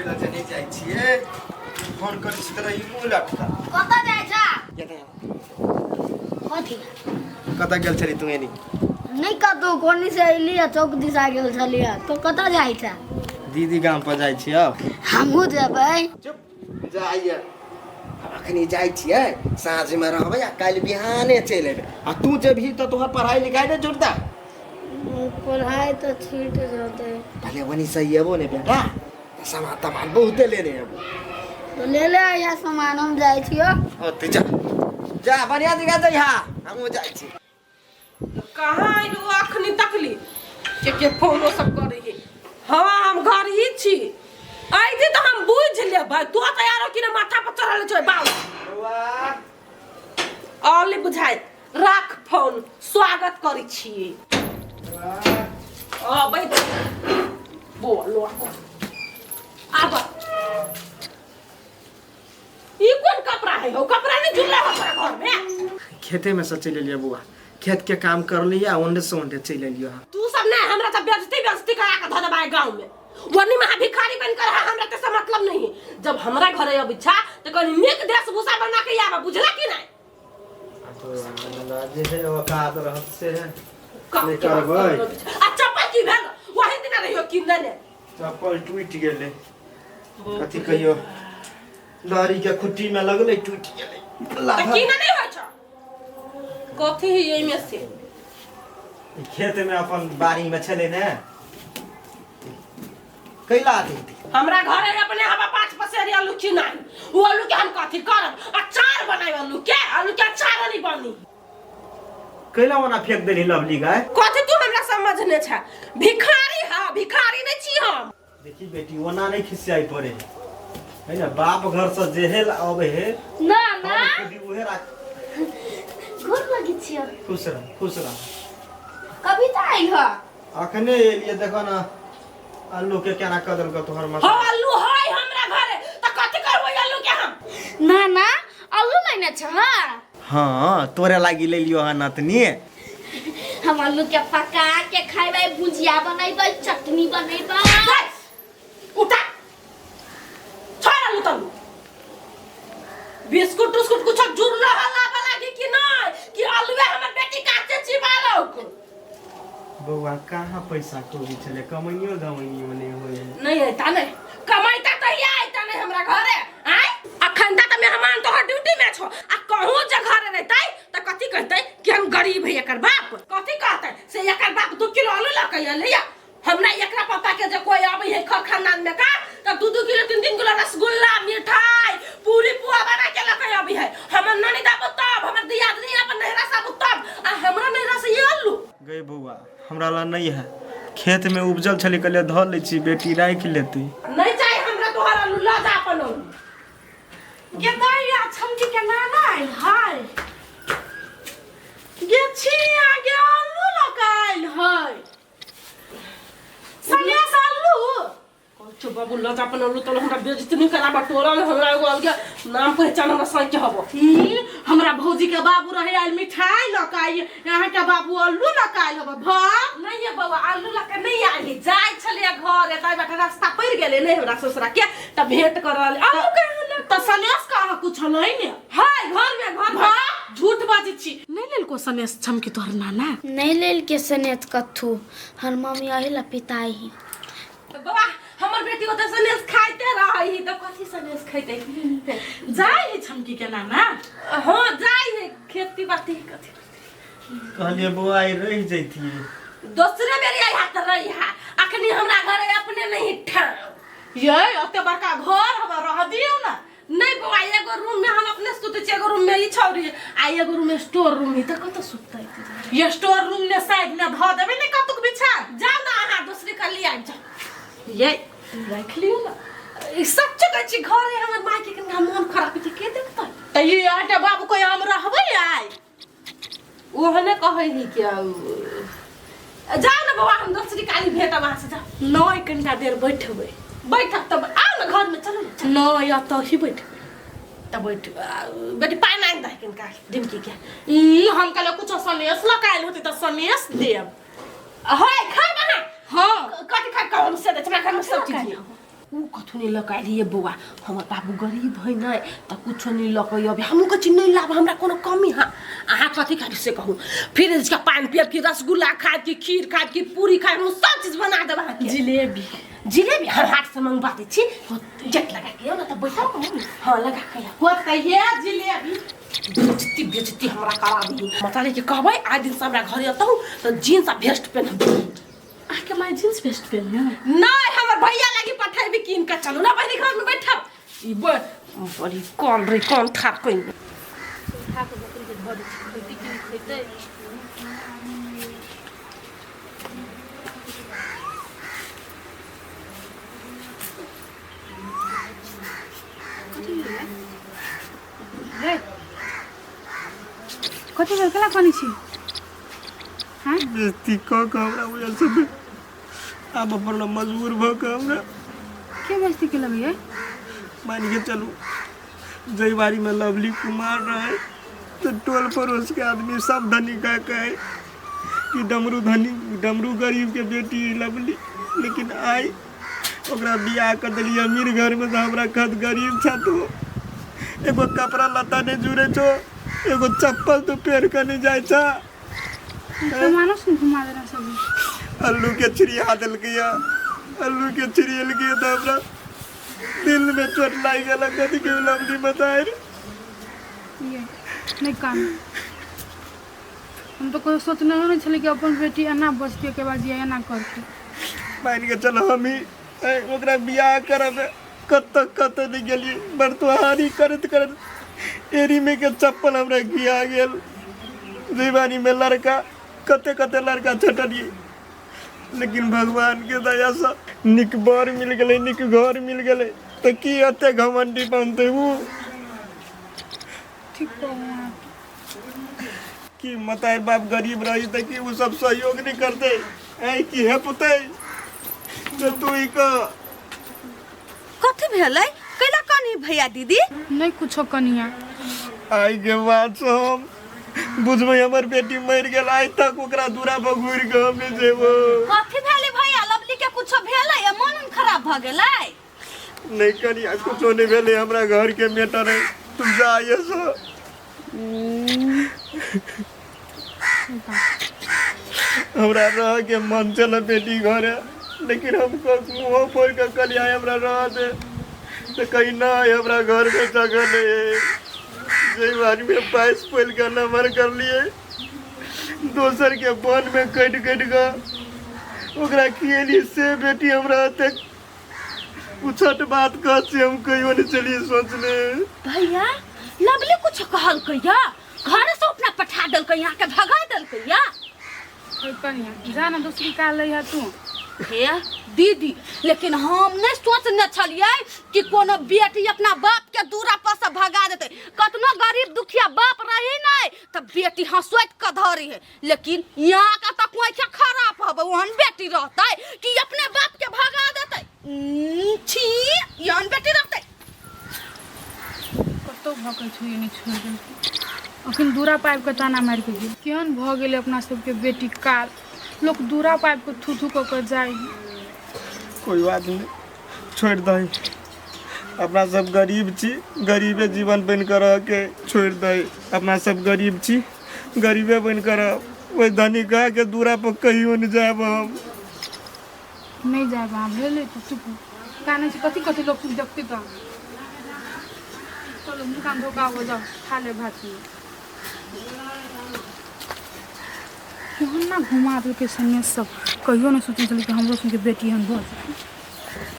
लऽ जे नहि जाइ छियै फोन करै छी तोरा ई मुँह लटका कतऽ जाइ छा कथी कतऽ गेल छली तू एनी नहि कतहु कोनी से अयली आ चौक दिस आ गेल छलियै तो कतऽ जाइ छा दीदी गाम पर जाइ छियै हमहूँ जेबै चुप जाइए अखनी जाइ छियै साँझमे रहबै आ काल्हि बिहाने चलि अयबै आ तू जेबही तऽ तोहर पढ़ाइ लिखाइ नहि छुटता पढ़ाइ तऽ छूटि जेतै पहिले ओनी से अयबो ने बेटा तऽ सामान तामान बहुते लेने अयबो तऽ ले ले अइहा सामान हम जाइ छियौ ओते जा जा बढ़िआँ जगह जइहा हमहूँ जाइ छी कहाँ आइलू अखनी तकली के के फोनो सब करे है हाँ हम घर ही छी अइती तऽ हम बुझ लेबै तो तऽ यारो कि ने माथा पर चढ़ल छै बाबू औली बुझाइ राख फोन स्वागत करै छी अबै बोलो आब ई कोन कपड़ा है हो कपड़ा नहीं झुरले हो तोरा घर में खेते में से चलि एलियै बौआ खेत के काम कर लियै आ ओन्ने से ओन्ने चलि एलियै हँ तू सब नहीं हमरा सब बेइज्जती बेइज्जती करा के धऽ देबा गांव में वनी महा भिखारी बन कर हमरा ते से मतलब नहीं है जब हमरा घरे अब इच्छा तो कनी नीक वेशभूषा बना के आबा बुझला कि नहीं जे है औकात रहत से है कब नहि के बात करबै। करबै? आ चप्पल की भेल वही दिना रहियो कि ने चप्पल टूटि गेलै कथी कहियो लहरी के खुट्टी में लगलै टूटि गेलै तऽ लाफा। की ने नहीं होइ छौ कथी है एहिमे से ई खेत में अपन बाड़ी में छलै ने कैला देती हमरा घरे अपने हवा पाँच पसेरी आलू की नहीं वो आलू के हम कथी करब अचार बनाए आलू के आलू के अचार नहीं बनी कैला ओना फेंक देली लवली गाय कथी तू हमरा समझने छ भिखारी हा भिखारी नहीं छी हम देखी बेटी ओना नहीं खिसियाई पड़े है ना बाप घर से जेहे अबे है ना ना खुदी उहे राख गोर लगै छियौ खुश रह खुश रह कविता आइल ह अखने एलिए देखो ना आलू के केना कऽ देलकौ तोहर हो मसाला आलू है हमरा घरे त कथी करबै आलू के हम ना ना आलू लेने छ हाँ तोरे लागी ले लियो हन नतनी हम आलू के पका के खैबै भुजिया बनेबै चटनी बनेबै बस उठा छोड़ आलू तलू बिस्कुट उस्कुट कुछ जुड़लो हला लागी कि नहीं कि आलूए हमर बेटी काचे चिबालक बौआ कहाँ पैसा कौड़ी छलै कमैयो धमैयो नहि होइ है नहीं अयता नहीं कमाइता तो ही आयता नहीं हमरा घरे आय अखन तक मेहमान तोहर ड्यूटी में छो आ कहूँ जे घरे रहतै त कथी कहतै कि हम गरीब है एकर बाप कथी कहतै से एकर बाप 2 किलो आलू लऽ के अयलै हमरा एकरा पापा के जे कोई आबै है खर खानदान में का त 2 2 किलो 3 3 किलो रसगुल्ला मिठाई पूरी पुआ बना के लऽ के आबै है हमर ननी दाबो तब हमर दियादनी अपन नैहरा से आबो तब आ हमरा नैहरा से ये आलू गई बौआ हमरा ला नहीं है खेत में उपजल छलै कहलियै धऽ लै छी बेटी राखि लेतै नहीं चाहिए हमरा तोहर आलू लऽ जा अपन आलू गे दाइ आ छमकी के नाना आयल हाय गे छिया गे आलू लऽ कऽ आयल है सनेस आलू कहै बाबू लऽ जा अपन आलू तल हमरा बेइज्जती नहीं कराबा टोला में हमरा एगो अलगे नाम पहचान हमरा साइके के हबो ई, हमरा भौजी के बाबू रहे आयल मिठाई लऽ कऽ आयल अहाँ के बाबू आलू लऽ कऽ आयल हबो भा नहीं ये बौआ आलू लऽ के नहीं आयल जाइ छलियै घर एतऽ बाटे रास्ता पड़ि गेलै नहीं हमरा ससुरा के तऽ भेंट करल आलू के तऽ सनेस के अहाँ कुछ नहीं ने हाय घर में घर भा झूठ बाजै छी नहीं लेलको सनेस छमकी तोहर नाना नहीं लेलके सनेत कथू हर मम्मी अही ला पिताई ही बाबा हमर बेटी ओतऽ सनेस खाइते रहै तऽ कथी सनेस खैतै जाइ है छमकी के नाना हाँ जाइ है खेती बाती कथी कहलियै बौआ आइ रहि जैतियै दोसरे बेर आई हा तऽ रही हा अखनी हमरा घरे अपने नहीं ठाम ये ओते बड़का घर हवा रह दियौ ना नहीं बौआ एगो रूम में हम अपने सुते छियै एगो रूम में ई छौरी आ एगो रूम में स्टोर रूम है तऽ कतऽ सुततै ये स्टोर रूम ने साइड में धऽ देबै ने कतुक बिछा जाउ ना अहाँ दूसरी के लिए आबि जाउ ये राखि लियौ ना ई सच्चे कहै छी घरे हमर माय के कनिका मोन खराब छै के देखतै तऽ ये अहाँके बाबू कोई हम रहबै आइ ओहने कहै ही कि जाउ ने बौआ हम दोसरी काली भेटब अहाँ से जाउ नहि कनिका देर बैठबै बैठब तब आउ ने घरमे चलू ने नहि एतऽ ही बैठबै तब बैठ बेटी पानि आनि दही कनिका डिमकी के ई हम कहलियै कुछो सनेस लऽ कऽ आयल होतै तऽ सनेस देब होय खाब अहाँ हँ कथी खाब कहू हम से दै छी हमरा घरमे सब चीज यऽ। ऊ कथू नहीं लऽ कऽ आयल बौआ। हमर बाबू गरीब है नहीं तऽ कुछो नहीं लऽ कऽ अबै। हमहूँ कहै छी नहीं लाब, हमरा कोनो कमी है। अहाँ कथी खाबी से कहू? फ्रिज के पानि पियब कि रसगुल्ला खायब कि खीर खायब कि पूरी खायब? हम सब चीज बना देब अहाँके। जिलेबी। जिलेबी हम हाथ से मंगवा दै छी। गेट लगा के आउ ने तऽ बैठब। हाँ, लगा के आउ। होतै हे जिलेबी। बेजती बेजती हमरा करा दी। मतारी के कहबै आइ दिन से हमरा घरे अतहु तऽ जीन्स आ भेस्ट पेन्हबै। अहाँके माय जींस वेस्ट पेन्हे? नहीं, हमर भैया लागी पठेबी कीन के। चलू ना बहिनी, घर में बैठब। ई बड़ी कौन रे कौन ठार कोई उठा के बकरी के धऽ दै छी, खैतै कि नहि खैतै। कथी भेलै रे? कथी भेल? केना कनै छी? हाँ, बेइज्जती कऽ कऽ हमरा बुझल सब आब अपन मजबूर भऽ कऽ हमरा। के बेइज्जती केलक ये? मानि के चलू, जै बारीमे लवली कुमार रहे तऽ टोल पड़ोस के आदमी सब धनी कह कहे कि डमरू धनी, डमरू गरीब के बेटी है लवली। लेकिन आइ ओकरा बियाह कर देलियै अमीर घरमे तऽ हमरा कहत गरीब छह तू, एगो कपड़ा लत्ता नहि जुड़े छौ, एगो चप्पल तू पेर कऽ नहि जाइ छह। सामानो सुन घुमा देना सब। अल्लू के छिड़िया देलकै या अल्लू के छिड़ियलकै तऽ हमरा दिल में चोट लागि गेल। कथी के लवली बताए रे? ये नहि कान। हम तऽ कहियो सोचने नहि छलियै कि अपन बेटी एना बजतै, ओकर बाद जे एना करतै। मान के चल, हम ही ओकरा बियाह करब कतऽ कतऽ नहि गेलियै। बरतुहारी करैत करैत एड़ी में के चप्पल हमरा घिया गेल। जैवानी में लड़का कते कते लड़का छटलियै, लेकिन भगवान के दया से नीक बर मिल गेलै, नीक घर मिल गेलै, तऽ की एते घमंडी बनतै उ? ठीक कहू अहाँ। कि मताई बाप गरीब रही तऽ की उ सब सहयोग नहीं करते? ऐ की हेपतै जे तू ई कह। कथी भेलै? कैला कनी भैया दीदी? नहि कुछो कनिया। आइ के बाद से हम बुझबै हमर बेटी मरि गेल। आइ तक ओकरा दूरा पर घुरि के हम नहि जेबो। कथी भेलै भैया? लवली के कुछो भेलै या मन उन खराब भऽ गेलै? नहि कनिया, कुछो नहि भेलै। हमरा घर के मैटर है, तू जा से। हमरा रह के मन चल बेटी घरे, लेकिन हम मुँह फोड़ के कहलियै हमरा रह दे तऽ कहीं नहीं, हमरा घर में जगह नहीं है। जै आदमी पैस पोल के नमर कर लिए, दोसर के बन में कटि कटि के ओकरा खिएली, से बेटी हमरा एतेक उछट बात कह से हम कहियो नहीं चलिए सोचले। भैया, लवली कुछ कहलकै या घर से अपना पठा देलकै, यहाँ के भगा देलकै या? ओइ कनिया, जा ने दोसरी काल लै है तू। हे दीदी, लेकिन हम नहीं सोचने छलियै कि कोनो बेटी अपना बाप के दूरा पर से भगा देतै। कतनो गरीब दुखिया बाप रही नहीं तऽ बेटी हंसोइत के धरी है, लेकिन यहाँ का तऽ कोई खराब हबे ओहन बेटी रहतै कि अपने बाप के भगा देतै। छी, एहन बेटी रहतै? कतौ भऽ के छुए नहि छोड़ि देलकै। अखन दूरा पाबि कऽ ताना मारि कऽ गेल। केहन भऽ गेलै अपना सबके बेटी काल, लोक दूरा पाबि कऽ थू थू कऽ कऽ जाइ है। कोई बात नहीं, छोड़ि दही। अपना सब गरीब छी, गरीबे जीवन बनि कऽ रह के छोड़ि दही। अपना सब गरीब छी, गरीबे बनि कऽ रह। ओहि धनी के दूरा पर कहियो नहि जायब हम। नहि जायब अहाँ, भेलै तऽ चुप। कानै छी कथी कथी लोक देखतै तऽ। चलू, मुँह कान धो कऽ आबो, जाउ खा ले भात। केहन ना घुमा देलकै सनेश सब। कहियो नहि सोचने छलियै कि हमरो सबके बेटी एहन भऽ जाय।